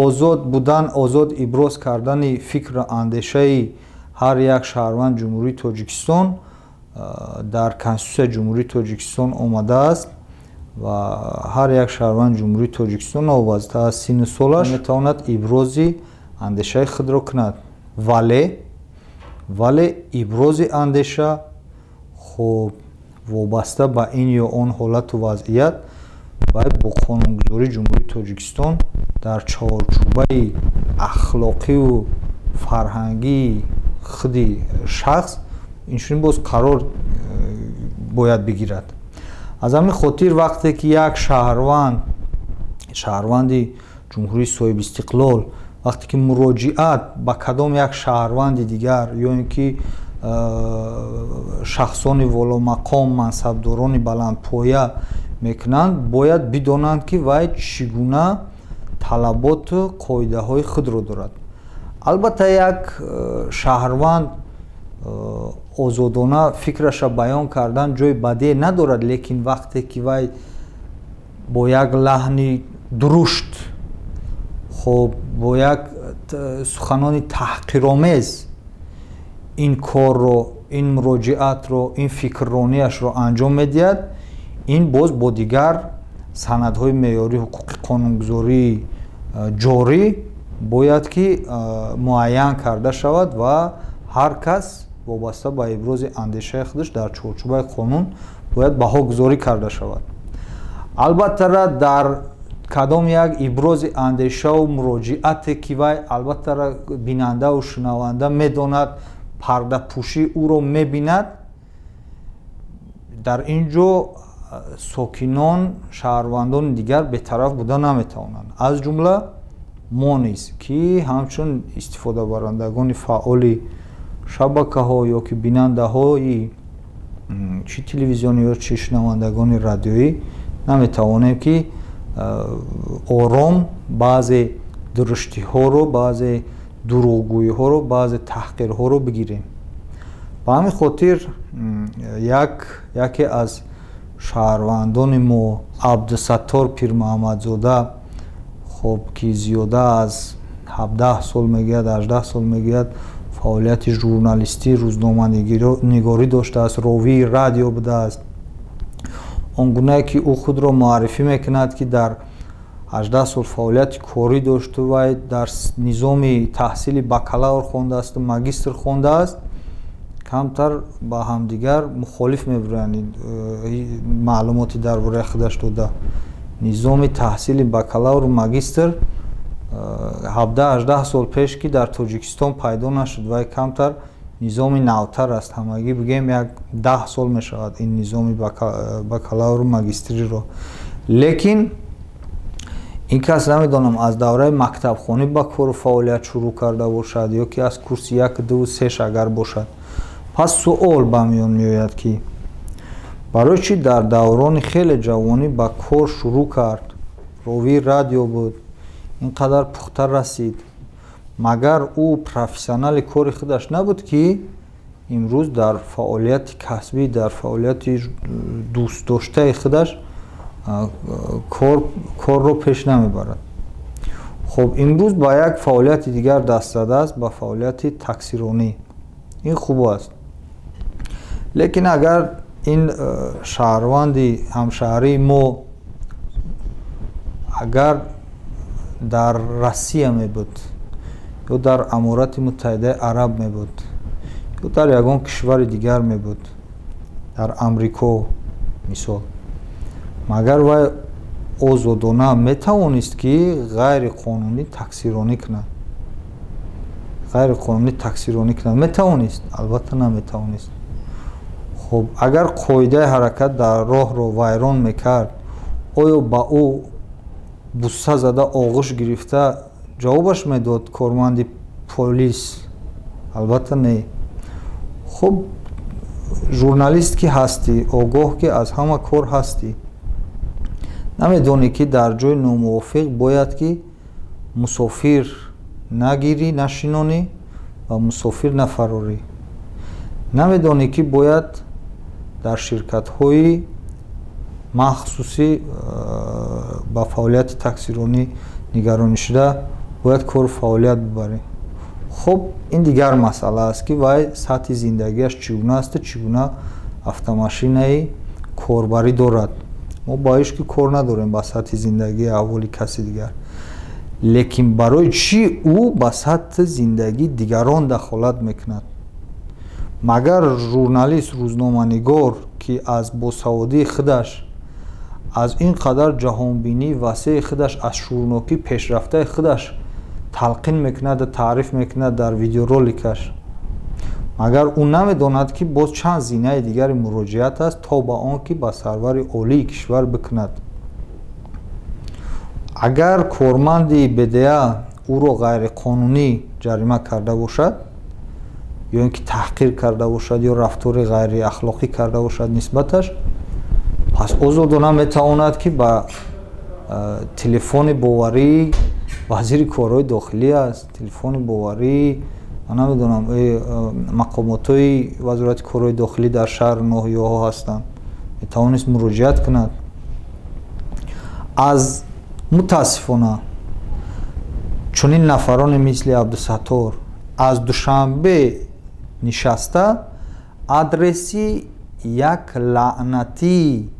Озод будан, озод иброз кардани фикру андешаи ҳар як шаҳрванд Ҷумҳурии Тоҷикистон дар Конститутсияи Ҷумҳурии Тоҷикистон омадааст ва ҳар як шаҳрванд Ҷумҳурии Тоҷикистон новобаста аз синну солаш метавонад ибрози андешаи худро кунад. Вале ибрози андеша хуб вобаста ба ин ё он ҳолату вазъият бояд бо қонунгузории Ҷумҳурии Тоҷикистон дар чорчӯбаи ахлоқиву фарҳангии худи шахс инчунин боз қарор бояд бигирад. Аз ҳамин хотир вақте ки як шаҳрванд, шаҳрванди ҷумҳурии соҳибистиқлол, вақте ки муроҷиат ба кадом як шаҳрванди дигар ё ин ки шахсони воломақом, мансабдорони баландпоя мекунанд, бояд бидонанд, ки вай чӣ гуна талаботу қоидаҳои худро дорад. Албатта, як шаҳрванд озодона фикраша баён кардан ҷои бадие надорад, лекин вақте ки вай бо як лаҳни дурушт, хоб, бо як суханони таҳқиромез ин корро, ин муроҷиатро, ин фикрронияшро анҷом медиҳад, ин боз бо дигар санадҳои меъёрии ҳуқуқи қонунгузории ҷорӣ бояд ки муайян карда шавад ва ҳар кас вобаста ба ибрози андешаи худаш дар чорчӯбаи қонун бояд баҳогузорӣ карда шавад. Албатта, дар кадом як ибрози андешаву муроҷиате ки вай, албатта, бинандаву шунаванда медонад, пардапӯшии ӯро мебинад, дар ин ҷо сокинон, шаҳрвандони дигар бетараф буда наметавонанд, аз ҷумла мо низ, ки ҳамчун истифодабарандагони фаъоли шабакаҳо ё ки бинандаҳои чӣ телевизионӣ ё чӣ шунавандагони радиоӣ наметавонем, ки ором баъзе дуруштиҳоро, баъзе дурӯғгӯиҳоро, баъзе таҳқирҳоро бигирем. Ба ҳамин хотир яке аз шаҳрвандони мо, Абдусаттор Пирмуҳаммадзода, хоб, ки зиёда аз 17 сол мегӯяд, 18 сол мегӯяд, фаъолияти журналистӣ, рӯзноманигорӣ доштааст, ровии радио будааст, он гунае ки ӯ худро муаррифӣ мекунад, ки дар 18 сол фаъолияти корӣ дошту вай дар низоми таҳсили бакалавр хондаасту магистр хондааст, камтар ба ҳамдигар мухолиф мебуранд маълумоти дар бораи худаш дода. Низоми таҳсили бакалавру магистр 17-18 сол пеш ки дар Тоҷикистон пайдо нашуд, вай камтар низоми навтар аст, ҳамагӣ бигӯем як 10 сол мешавад ин низоми бакалавру магистриро. Лекин ин кас, намедонам, аз давраи мактабхонӣ ба кору фаъолият шурӯъ карда бошад ё ки аз курси як, дуву сеш агар бошад. Пас суол ба миён меояд, ки барои чӣ дар даврони хеле ҷавонӣ ба кор шурӯъ кард, ровии радио буд, ин қадар пухта расид? Магар ӯ профессионали кори худаш набуд, ки имрӯз дар фаъолияти касбӣ, дар фаъолияти дӯстдоштаи худаш корро пеш намебарад? Хуб, имрӯз ба як фаъолияти дигар даст задааст, ба фаъолияти таксиронӣ. Ин хуб аст, лекин агар ин шаҳрванди ҳамшаҳрии мо агар дар Россия мебуд ё дар Аморати Муттаҳидаи Араб мебуд ё дар ягон кишвари дигар мебуд, дар Амрико мисол, магар вай озодона метавонист, ки ғайриқонунӣ таксиронӣ кунад? Ғайриқонунӣ таксиронӣ кунад метавонист? Албатта, наметавонист. Хуб, агар қоидаи ҳаракат дар роҳро вайрон мекард, оё ба ӯ бусса зада, оғӯш гирифта ҷавобаш медод корманди полис? Албатта, не. Хуб, журналист ки ҳастӣ, огоҳ ки аз ҳама кор ҳастӣ, намедонӣ, ки дар ҷои номувофиқ бояд ки мусофир нагирӣ, нашинонӣ ва мусофир нафарорӣ? Намедонӣ, ки бояд дар ширкатҳои махсусӣ ба фаъолияти таксиронӣ нигаронишуда Бояд кору фаъолият бибарӣ. Хуб, ин дигар масъала аст, ки вай сатҳи зиндагиаш чӣ гуна асту чӣ гуна автомошинаи корбарӣ дорад. Мо ба ҳеҷ ки кор надорем, ба сатҳи зиндагии аҳволи каси дигар, лекин барои чӣ ӯ ба сатҳи зиндагии дигарон дахолат мекунад? Магар журналист, рӯзноманигор, ки аз босаводии худаш, аз ин қадар ҷаҳонбинии васеи худаш, аз шуурнокии пешрафтаи худаш талқин мекунад ва таъриф мекунад дар видеороликаш, магар ӯ намедонад, ки боз чанд зинаи дигари муроҷиат аст то ба он ки ба сарвари олии кишвар бикунад? Агар корманди БДА ӯро ғайриқонунӣ ҷарима карда бошад, ё ин ки таҳқир карда бошад, ё рафтори ғайриахлоқӣ карда бошад нисбаташ, пас озодона метавонад, ки ба телефони боварии вазири корҳои дохилӣ аст, телефони боварии, ман намедонам, мақомотҳои вазорати корҳои дохилӣ дар шаҳру ноҳияҳо ҳастанд, метавонист муроҷиат кунад. Аз мутаассифона, чунин нафароне мисли Абдусаттор аз Душанбе нишаста адреси як лаънатии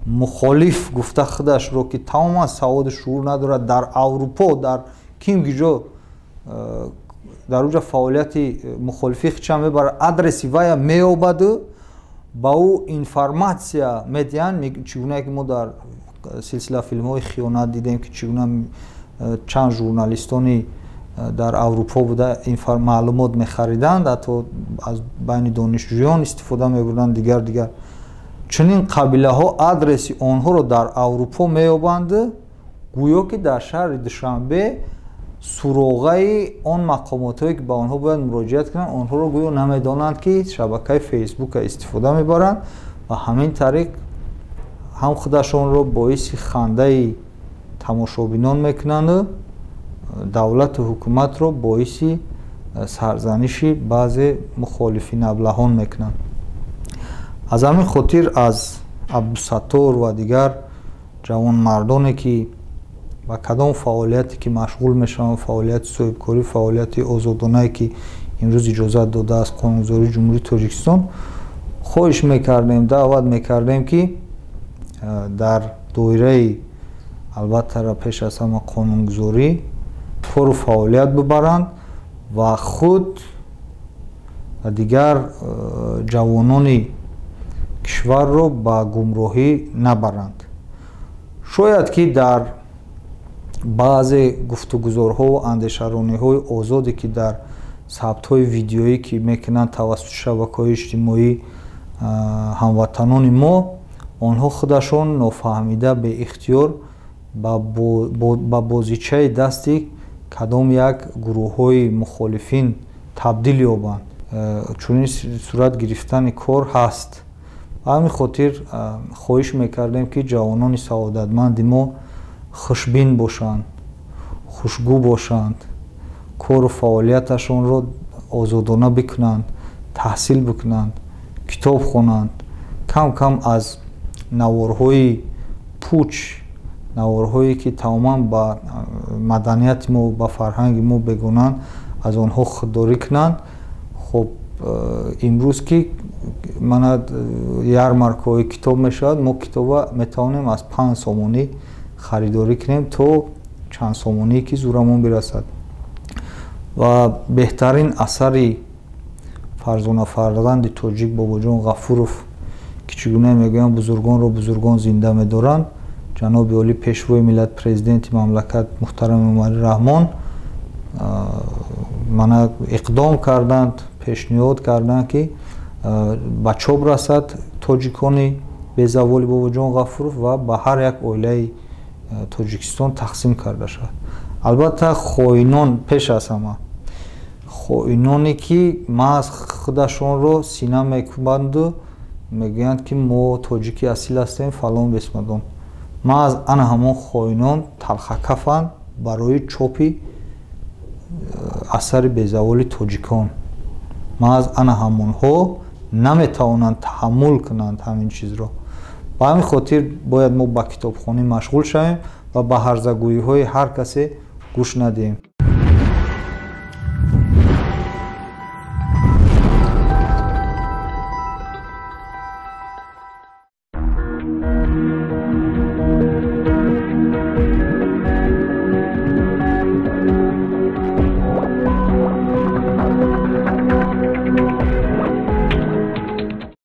мухолиф гуфта худашро, ки тамоман саводу шуур надорад, дар Аврупо, дар ким гиҷо дар уҷа фаъолияти мухолифӣ хича мебарад, адреси вая меёбаду ба ӯ информатсия медиҳанд. Чӣ гунае ки мо дар силсила филмҳои хиёнат дидем, ки чӣ гуна чанд журналистони дар Аврупо буда маълумот мехариданд, ҳатто аз байни донишҷӯён истифода мебурданд, дигар дигар. Чунин қабилаҳо адреси онҳоро дар Аврупо меёбанд, гӯё ки дар шаҳри Душанбе суроғаи он мақомотҳое, ки ба онҳо бояд муроҷиат кунанд, онҳоро гӯё намедонанд, ки шабакаи Фейсбука истифода мебаранд ва ҳамин тариқ ҳам худашонро боиси хандаи тамошобинон мекунанду давлату ҳукуматро боиси сарзаниши баъзе мухолифин аблаҳон мекунанд. Аз ҳамин хотир аз Абдусаттор ва дигар ҷавонмардоне, ки ба кадом фаъолияте ки машғул мешаванд, фаъолияти соҳибкорӣ, фаъолияти озодонае, ки имрӯз иҷозат додааст қонунгузории Ҷумҳурии Тоҷикистон, хоҳиш мекардем, даъват мекардем, ки дар доираи, албатта, пеш аз ҳама қонунгузорӣ кору фаъолият бибаранд ва худ ва дигар ҷавонони кишварро ба гумроҳӣ набаранд. Шояд ки дар баъзе гуфтугузорҳову андешарониҳои озоде, ки дар сабтҳои видеоӣ, ки мекунанд тавассути шабакаҳои иҷтимоӣ ҳамватанони мо, онҳо худашон нофаҳмида, беихтиёр ба бозичаи дасти кадом як гурӯҳҳои мухолифин табдил ёбанд. Чунин сурат гирифтани кор ҳаст. Ба ҳамин хотир хоҳиш мекардем, ки ҷавонони саодатманди мо хушбин бошанд, хушгӯ бошанд, кору фаъолияташонро озодона бикунанд, таҳсил бикунанд, китоб хонанд, кам кам аз наворҳои пуч, наворҳое, ки тамоман ба маданияти мо, ба фарҳанги мо бегонанд, аз онҳо худдорӣ кунанд. Хуб, имрӯз ки мана ярмаркаҳои китоб мешавад, мо китоба метавонем аз 5 сомонӣ харидорӣ кунем то чанд сомоние, ки зӯрамон бирасад. Ва беҳтарин асари фарзона фарзанди тоҷик Бобоҷон Ғафуров, ки чӣ гуна мегӯянд, бузургонро бузургон зинда медоранд, ҷаноби олӣ, Пешвои миллат, Президенти мамлакат муҳтарам Эмомалӣ Раҳмон мана иқдом карданд, пешниҳод карданд, ки ба чоп расад «Тоҷикони безаволи» Бобоҷон Ғафуров ва ба ҳар як оилаи Тоҷикистон тақсим карда шавад. Албатта, хоинон, пеш аз ҳама хоиноне, ки маҳз худашонро сина мекӯбанду мегӯянд, ки мо тоҷики асил ҳастем, фалон бесмадон, маҳз ана ҳамон хоинон талхакафанд барои чопи асари безаволи тоҷикон. Маҳз ана ҳамонҳо наметавонанд таҳаммул кунанд ҳамин чизро. Ба ҳамин хотир бояд мо ба китобхонӣ машғул шавем ва ба ҳарзагӯиҳои ҳар касе гӯш надиҳем.